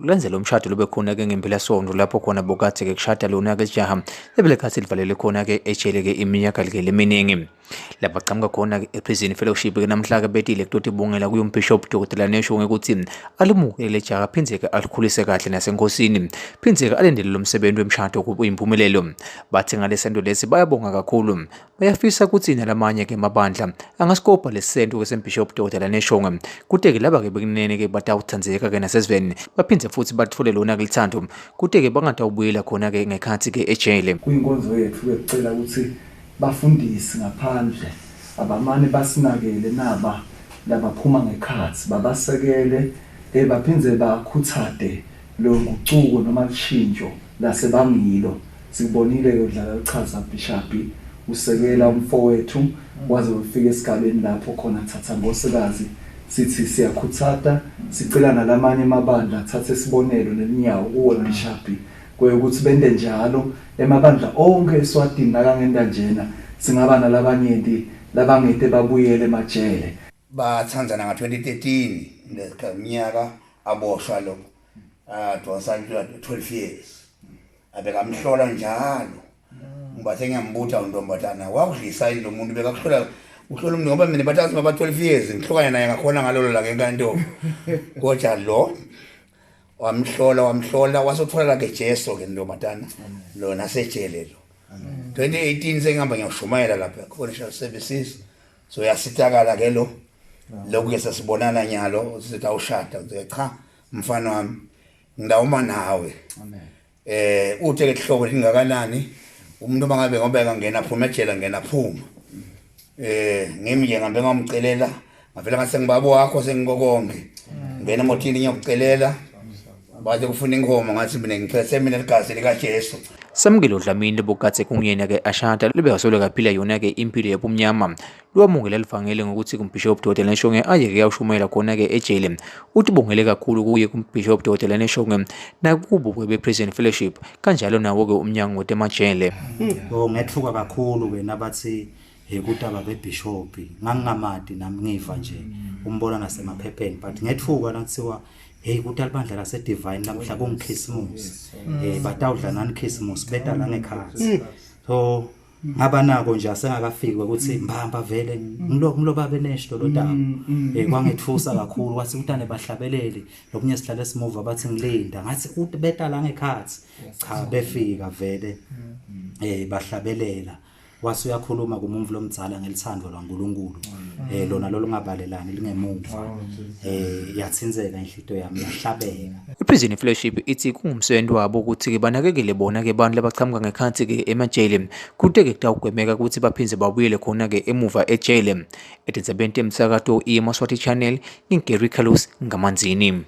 Kulandzela umshado lobe khona-ke ngempelasonto lapho khona bokadze-ke kushada lona-ke lijaha lebelikadze livalelwe khona-ke ejele-ke iminyaka-ke leminingi. Labaqhamuka khona-ke e-Prison Fellowship-ke namhla-ke betile kutotibongela kuyo uMbhishobhi Dr. Nesho ngekuthi alimukele lejaha phindze-ke alikhulise kahle nasenkosini phindze-ke alendele lo msebenzi wemshado kube uyimpumelelo. Bathi ngalesento lesi bayabonga kakhulu Bayafisa kutsi nalamanye-ke emabandla angasikopha lesento-ke sembhishobhi Dr. Neshongwe kute-ke laba-ke bekunene-ke batawutsandzeka-ke nasesiveni baphindze futsi batfole lona-ke litsandvo kute-ke bangatawubuyela khona-ke ngekhatsi-ke ejele. Kuyinkonzo yetfu-ke kucela kutsi bafundisi ngaphandle abamane basinakele naba labaphuma ngekhatsi, babasekele baphindze bakhutsate longucuko noma lushintjo lasebangilo. Sikubonile-ke udlala lichaza Bhishabhi usekela umfowethu waze wefika esigabeni lapho khona thatha nkosikazi. Sithi siyakhuthata sicela nalamanye emabandla athathe isibonelo nelinyawo kuwe Bhishabhi kweyokuthi bente njalo emabandla onkhe eSwatini nakangenta njena singaba nalabanyenti labangete babuyele emajele. Bathandzana nga-2013 ngeminyaka aboshwa lo adonsa 12 years abekamhlola njalo ngiba sengiyambuta untombazana wakudlisa yini lo muntu bekakuhlola uhlola umuntu ngoba mina bathatha baba 12 years ngihlukane naye ngakhona ngalolo la ngenkantolo kodwa lo wamhlola wamhlola wasothola ke Jesu ke ntombazana lona sejele lo 2018 sengihamba ngiyoshumayela lapha correctional services so yasitakala ke lo lokhu ke sesibonana nyalo sithi awushada cha mfana wami ngidawuma nawe amen eh uthe ke hlobo lingakanani umuntu mangabe ngoba engangena aphuma ejele ngena phuma eh ngimi nje ngambe ngamcelela ngavela ngase ngibaba wakho sengikokonke ngena emotini ngiyokucelela baze kufuna inkomo ngathi mina ngiphethe mina ligazi likaJesu Samukelo Dlamini lobukadze kunguyena ke ashada lobekasolo kaphila yona ke impilo yobumnyama Lwamukela livangeli ngokuthi kumbhishobhi Dr. Neshonge aye ke yawushumayela khona-ke ejele. Utibongele kakhulu kuye kumbhishobhi Dr. Neshonge nakubo ke be-Prison Fellowship kanjalo nawo-ke umnyango wetemajele. Oh ngethuka kakhulu ke nabathi hekutaba bebhishobhi ngangingamadi nami ngiva nje umbona nasemaphepheni but ngethuka nakuthiwa hey kuta libandla lase divine lamhla kungikhisimusi eh batawudla nani khisimusi beta la ngekhathi so ngaba nako nje asengakafiki ukuthi mbamba vele ngilo ngilo babe nesho lo daba eh kwangethusa kakhulu kwathi utane bahlabeleli lokunye sihlale simuva bathi ngilinda ngathi beta la ngekhathi cha befika vele eh bahlabelela wase uyakhuluma kumumvu lomdzala ngelithando lwaNkuluNkulu eh lona lolungabalelani lingemuva eh yathinzeka inhlito yami yahlabeka I-Prison Fellowship ithi kungumsebenzi wabo ukuthi-ke banakekele bona-ke abantu labachamuka ngekhansi-ke emajele kute-ke kutawugwemeka ukuthi baphindze babuyele khona-ke emuva ejele. Etindzabeni temsakato iMaswati Channel, nginguGary Carlos Ngamanzini.